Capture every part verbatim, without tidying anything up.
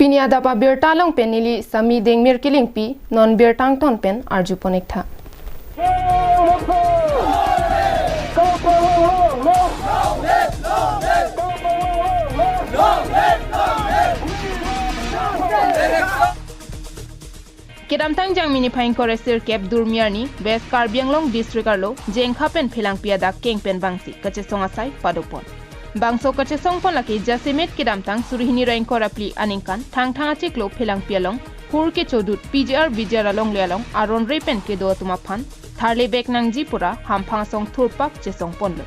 Pini adap abirta along pen neli Sami Dengmir Kilingpi, non birta angton pen arjupon-ik tha. Kedamtang Jangmi niphai ingkoi ra sirkep Durmi arni West Karbi Anglong District arlo Jengkha pen Phelangpi adak keng pen bangsi kachesong asai padopon. Bangso kachesong pon lake jasemet kedamtang suri hini ra ingkoi ra phli aningkan Thangthang achiklo Phelangpi along hur kechodut P G R V G R alongle along aron re pen kedo atum aphan tharle vek nangji pura hamphang asong thurpak chesong ponlo.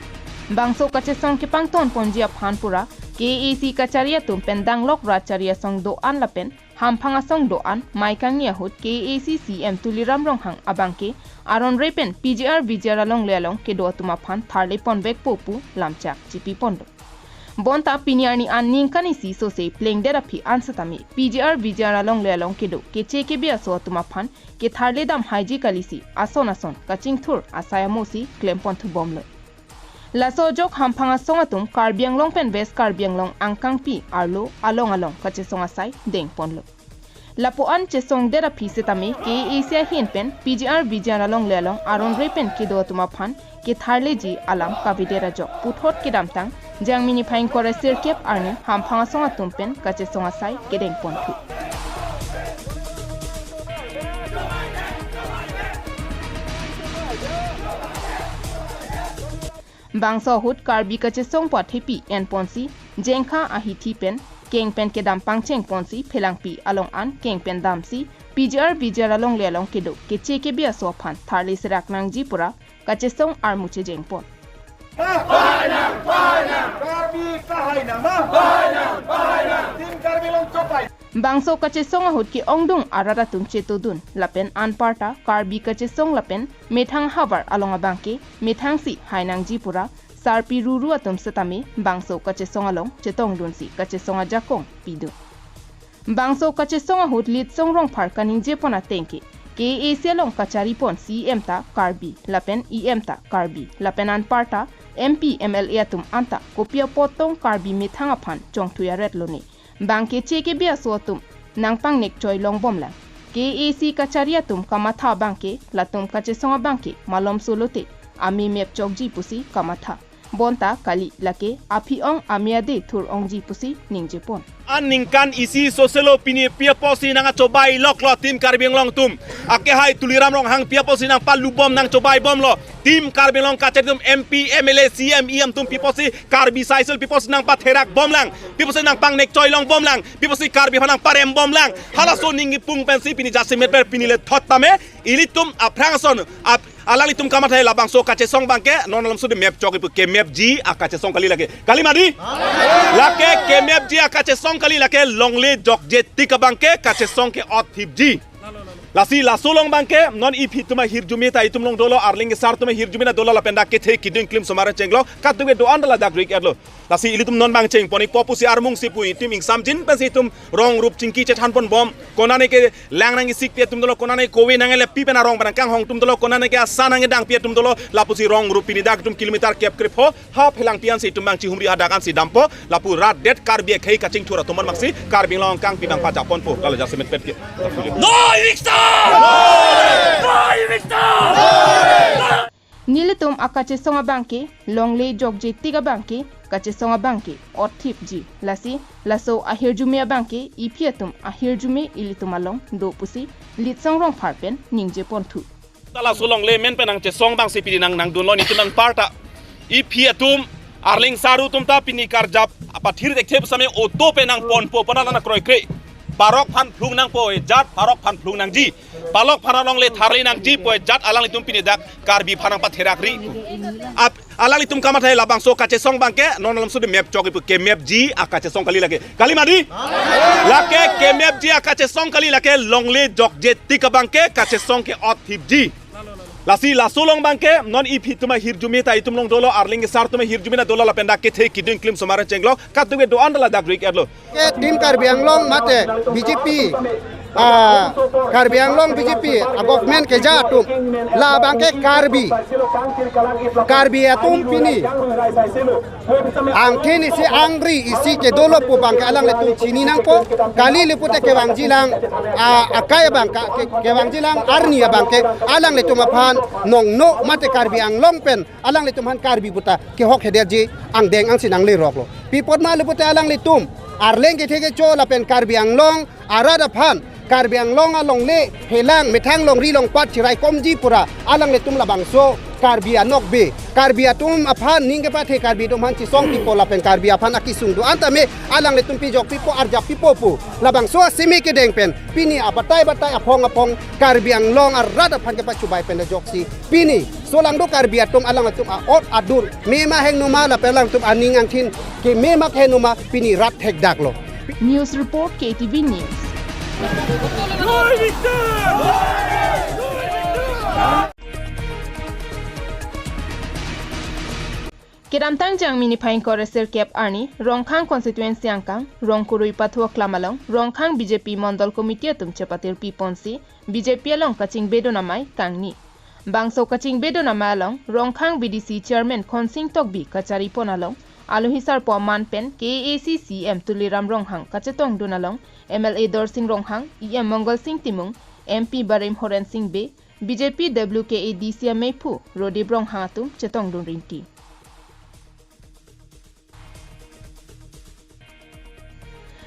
Bangso kachesong kepangton ponji aphan pura K A A C kachari atum pen danglok rat chari asong do-an lapen hamphang asong do-an mei kangni ahut K A A C C M Tuliram Ronghang abangke aron re pen P G R V G R alongle along kedo atum aphan tharle pon vekpo pu lamchak chipi ponlo. Bonta pini arni an ningkan isi sose plengdet aphi an setame P G R V G R alongle along kedo keche kebe aso atum aphan ketharle dam haiji kalisi ason ason kachingthur asai amosi klem pon thubomlo. Laso ajok hamphang asong atum Karbi Anglong pen West Karbi Anglong angkangpi arlo along along kachesong asai deng ponlo. Lapu-an chesongdet aphi setame K A A C ahin pen P G R V G R alongle along aron re pen kedo atum aphan ketharleji alam kavedet ajok puthot kedamtang Jangmi niphai ingkoi ra sirkep arni hamphang asong atum pen kachesong asai kedeng ponthu. Bangso ahut Karbi kachesong pu athepi en ponsi Jengkha ahithi pen keng pen kedam pangcheng ponsi Phelangpi along an keng pen damsi P G R V G R alongle along kedo keche kebe aso aphan tharle serak nangji pura kachesong armu chejeng pon. Pahai nang, pahai nang. Karbi kahai nang ma. Pahai nang, pahai nang. Team Karbi Anglong chopai. Bangso kachesong ahut ke-ongdung arat atum chetodun lapen anparta Karbi kachesong lapen methang havar along abangke methangsi hai nangji pura sarpi ruru atum setame bangso kachesong along chetongdunsi kachesong ajakong pidun. Bangso kachesong ahut Litsong Rongphar kaningje pon atengke K A A C along kachari pon C E M ta Karbi lapen E M ta Karbi lapen anparta M P M L A atum anta kopi apot tong Karbi methang aphan chongthui aret lone. Bangke che kebe aso atum nangpangnek choi long bomlang. K A A C kachari atum kamatha abangke latum kachesong abangke malom solote ame mep chokji pusi kamatha. Bonta kali lake aphi ong ame ade thur ongji pusi ningje pon. An ningkan isi soselo pini pi apotsi nang achobai loklo Team Karbi Anglong atum. Akehai Tuliram Ronghang pi apotsi nangpalu bom nangchobai bomlo. Team Karbi Anglong kachari atum M P, M L A, C M, E M atum pi apotsi Karbi saisel pi apotsi nangpatherak bomlang. Pi apotsi nangpangnek choi long bomlang. Pi apotsi Karbi aphan nangparem bomlang. Halaso aning kipung pensi pini jasemet pen pini le thot tame. Ilitum aphrang ason ap Alanglitum kamatha labangso kachesong abangke non alam sudi mep chok ipu kemepji akachesong kali lake. Kali madi? Lake kemepji akachesong kali lake longle jokje tik abangke kachesong ke-ot thipji. Lasi laso along abangke non iphi atum ahirjume ta itum along dolo, arleng asar atum ahirjume ta dolo lapen dak kethe kiding klim somar chenglo, kadokave do-an ta ladak rik-etlo. Lasi ilitum non abang chengpon-ikpo pusi armung si pu itum ingsamjin pensi itum rong rup chingki chethan pon bom. Konane ke lang nang isik pi atum dolo, konane kove nang elepi pen arong pen kanghong atum dolo, konane ke asa nang edang pi atum dolo, lapusi rong rup pini dak atum kilometer kep krepho ha Phelangpi ansi itum abang chihumri hadak ansi dampo, lapu rat det Karbi akhei kachingthur atum abangsi Karbi Anglong kangpi abang pajapon po, lalo jasemet pet ke. No eviction! No eviction! Nelitum akachesong abangke longle jokje tik abangke kachesong abangke ot thipji. Lasi laso ahirjume abangke iphi atum ahirjume ilitum along do pusi Litsong Rongphar pen ningje ponthu. Ta laso longle men pen nangchesong abangsi pidi nang nangdunlo nitum nangparta. Iphi atum arleng asar atum ta pini karjap apathir dekthe pusame auto pen nangponpo pona lana kroikre. Parok aphan phlung nangpo ejat, parok aphan phlung nangji. Parok aphan alongle tharle nangji pu ejat alanglitum pini dak Karbi aphan nangpatherak ri. Ap alanglitum kamatha labangso kachesong abangke non alam sudi mep chok ipu kemepji akachesong kali lake. Kali madi? Lake kemepji akachesong kali lake longle jokje tik abangke kachesong ke-ot thipji. Lasi laso along abangke non iphi atum ahirjume ta itum along dolo, arleng asar atum ahirjume ta dolo lapen dak kethe kiding klim somar chenglo, kadokave do-an ta ladak rik-etlo. Ke Team Karbi Anglong mate B J P Ah, Karbi Anglong B J P a government keja atum labang ke Karbi, Karbi atum pini angthin isi angri isi kedo lo pu abang ke alanglitum chini nangpo. Kali le pute kevangjilang, ah, akai abang ke, ke, kevangjilang arni abang ke alanglitum aphan nongno mate Karbi Anglong pen alanglitum aphan Karbi puta kehok hederji angdeng angsi nanglerok lo. Pi apot ma le pute alanglitum Arleng kethe kecho lapen Karbi Anglong arat aphan, Karbi Anglong alongle, helang, methang, longri, longpat, chirai komji pura alanglitum labangso Karbi anokbe, Karbi atum aphan ning kepathe, Karbi atum aphan chisong pipo lapen Karbi aphan akesung do-an tame alanglitum pijok pipo, arjap pipo pu labangso aseme kedeng pen pini abatai batai, aphong aphong Karbi Anglong arat aphan kepachobei pen ajoksi pini solangdo Karbi atum, alanglitum a-ot adur mema hengnoma lapen alangtum aning angthin kemema hengnoma pini rat thekdak lo. News report, K T V News. Kedamtang Jangmi niphai ingkoi ra sirkep arni Rongkhang constituency angkang Rongkurui Pathu aklam along Rongkhang B J P Mondol Committee atum chepatir piponsi B J P along kachingbedun amei kangni. Bangso kachingbedun amei along Rongkhang B D C Chairman Khonsing Tokbi kacharipon along alohi sarpo aman pen K A A C C M Tuliram Ronghang kachetongdun along M L A Dorsing Ronghang, E M Mongal Sing Timung, M P Barim Horen Sing Bey, B J P W K A D C ameiphu Rodip Ronghang atum chetongdun rinti.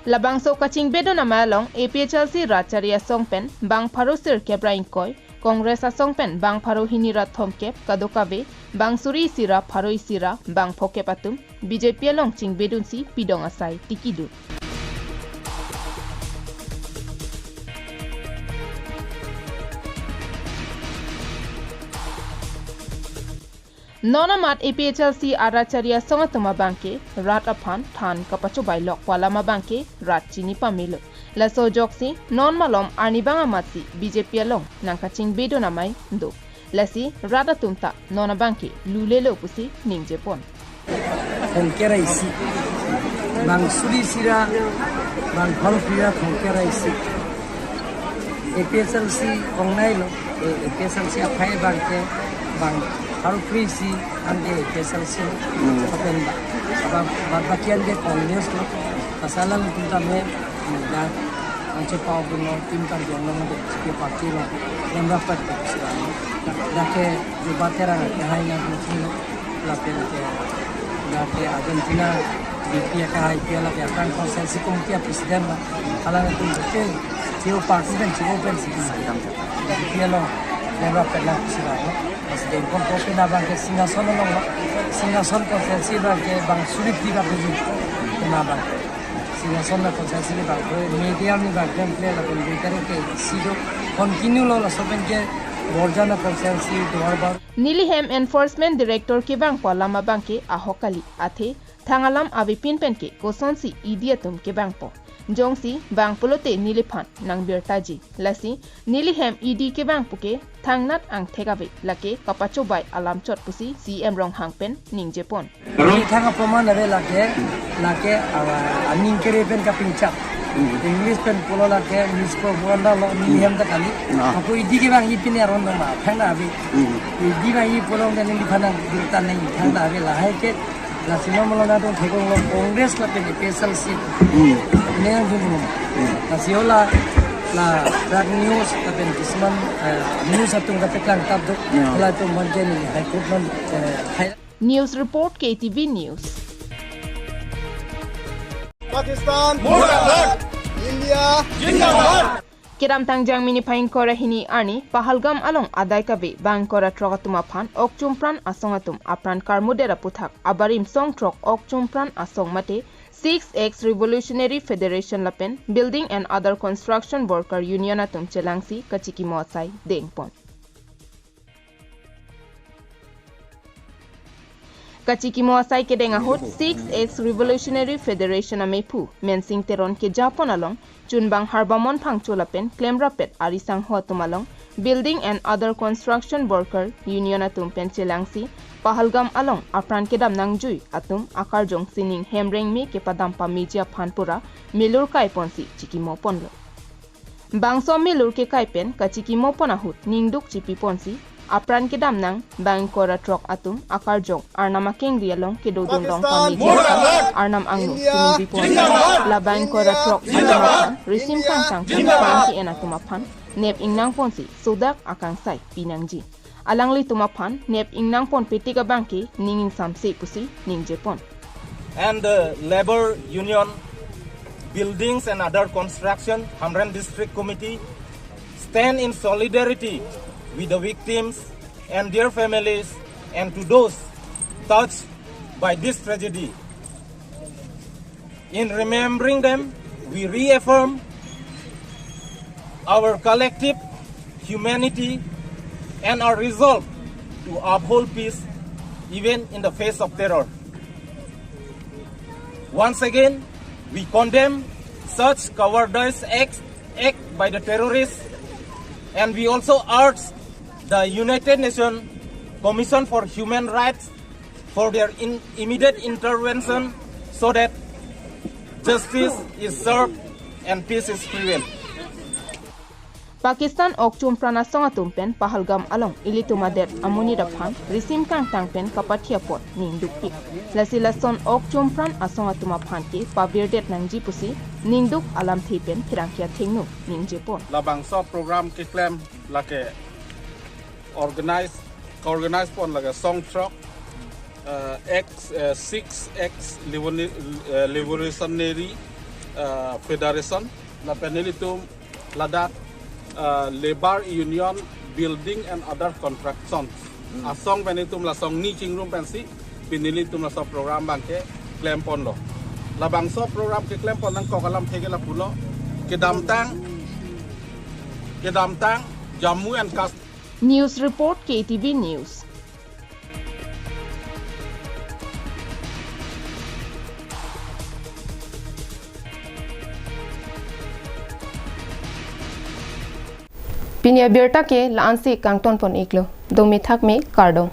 Labangso kachingbedun amei along A P H L C rat chari asong pen bang pharo sirkep ra ingkoi, Congress asong pen bang pharo hini ra thomkep kadokave, bang suri isi ra pharo isi ra bang phokep atum B J P along chingbedunsi pidong asai tikidun. Non amat A P H L C arat chari asong atum abangke rat aphan than kapachobei lok pu alam abangke rat chini pamelo. Laso ajoksi non malom arnivang amatsi B J P along nangkachingbedun amei do. Lasi rat atum ta non abangke lulelo pusi ningjepon. Thomkep ra isi. Bang suri isi ra, bang pharo phli ra thomkep ra isi. A P H L C ongnailo, eh, A P H L C aphai abangke, bang pharo phli isi, anke A P H L C. Hmm. Lapen ba, ba, bad baki anke Congress lo, pasalang atum tame, hmm, dak, anche pau bunlo, tim kan jong lo, mate, ke party lo, lemra pat ke sira. Dak ke, Juba Terang, ke hai na, lo, lapen ke, dak ke Argentina, B P ke hai, ke la, ke kan constituency committee president la, alanglitum ke, ke party pen, ke open si, B P lo, lemra pat la, sira, lo. President kon ko pina abangke Singhason along lo. Singhason constituency abangke bang suri phli kapiji. Pina abang. Singhason na constituency abang ko media ni abang klem klem la kon bikar ke sido continue lo laso pen ke Borjan na constituency Duarbagori. Neli hem Enforcement Director kevangpo alam abangke ahok kali, athe thang alam avepin penke kosonsi E D atum kevangpo. Jongsi vang pulote neliphan nangbirtaji. Lasi neli hem E D kevang puke thangnat angthek ave, lake kapachobei alam chot pusi C M Ronghang pen ningjepon. Neli thang apoman ave lake, lake, awa, aning kere pen kapinchak. Hmm. English pen pulo lake mispropaganda lo, neli hem ta kali. Hmm. Ako E D kevangji pine aron doma, thang ta ave. Hmm. E D vangji pulo ke neliphan nangbirta nang, thang ta ave, lahai ke. Lasi non malom atum thekong lo Congress lapen A P H L C. Hmm. Ne ang dun mo. Hmm. Lasi ola la rat news lapen kisman, eh, news atum kate klangtap do. Ya. Latum manjen ni High Court non, eh, hai. News report, K T V News. Pakistan Murdabad. India Zindabad. Kedamtang Jangmi niphai ingkoi ra hini arni Pahalgam along adai kave bang ingkoi ra throk atum aphan okchumpran asong atum apran karmuder aputhak abarim song throk okchumpran asong mate Six X Revolutionary Federation lapen Building and Other Construction Worker Union atum chelangsi kachikimo asai dengpon. Kachikimo asai kedeng ahut Six X Revolutionary Federation ameiphu Mensing Teron kejapon along chunbang Harbamon Phangcho lapen klemrappet ari sangho atum along Building and Other Construction Worker Union atum pen chelangsi Pahalgam along apran kedam nangjui atum akarjong sining hem rengme kepadam pameji aphan pura milur kaiponsi chikimo ponlo. Bangso amelur kekai pen kachikimo pon ahut ningduk chipi ponsi apran kedam nang bang ingkoi ra throk atum akarjong Arnam akengri along kedodun long Pakistan pamiji murabad! Arnam angno India siningri pon. Jindabad! La bang ingkoi ra throk India atum aphan jindabad! Risim kangtang pen Jindabad! Pran ke-en atum aphan nep ingnang ponsi sodak akangsai pinangji. Alanglitum aphan nep ingnang ponpe tik abang ke ning ingsamse pusi ningje pon. And the Labour Union Buildings and Other Construction, Hamren District Committee, stand in solidarity with the victims and their families and to those touched by this tragedy. In remembering them, we reaffirm our collective humanity and our resolve to uphold peace even in the face of terror. Once again, we condemn such cowardice act, act by the terrorists, and we also urge the United Nations Commission for Human Rights for their in-, immediate intervention so that justice is served and peace is prevailed. Pakistan ok chumpran asong atum pen Pahalgam along ilitum adet amonit aphan risim kangtang pen kapathe apot ningdukpik. Lasi lason ok chumpran asong atum aphan ke pavirdet nangji pusi ningduk alamthe pen pherangke athengno ningje pon. Labangso program keklem lake organize, organize pon lake song throk, eh, X, eh, six X Revolu-, eh, Revolutionary, eh, Federation, lapen nelitum ladak, eh, Labour Union Building and Other Construction. Hmm. Asong pen itum lasong ni chingrum pensi, pini nelitum laso program abang keklem ponlo. Labangso program keklem pon nangkok alamthe ke lapulo. Kedamtang, kedamtang, Jammu and Kashmir. News report, K T V News. Pini abirta ke la-ansi kangton pon iklo. Domi thakme kardom.